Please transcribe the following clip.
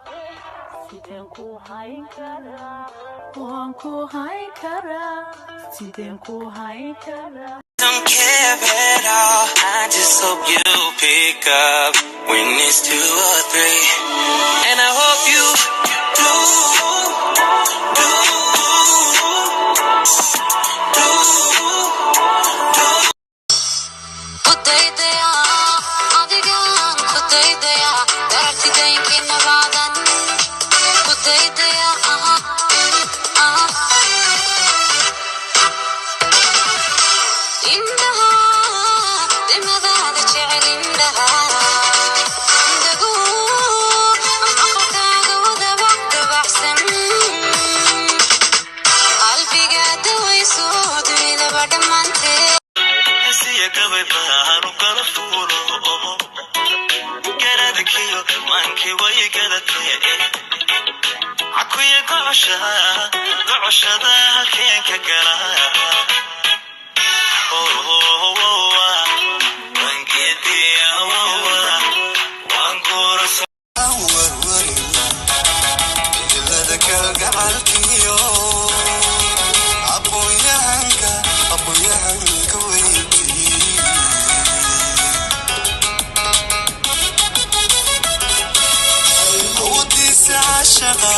Sideen ku hayn karaa? Waan ku hayn karaa. Sideen ku hayn karaa? Don't care at all. I just hope you pick up when it's 2 or 3. And I hope you do, do, do, do. Ku daydaya adigaan, ku daydaya darartidaynkina baadan ku daydaya, aha aha. Indhaha dimadaada jecel, indhaha dagu maqalkaaga wadaba dabacsan, qalbiga dawayso dunidaba dhammaanteed. Siya gabay baanu kala fuulo, garadkiyo maankii way gadatee, cakuya gocosha gocoshada halkeen ka gala. Wangeediya waan guura. Warwarin ilada kalgacalkiyo aqoonyahanka, aqoonyahanka weydii. Awoodiisa caashaqa.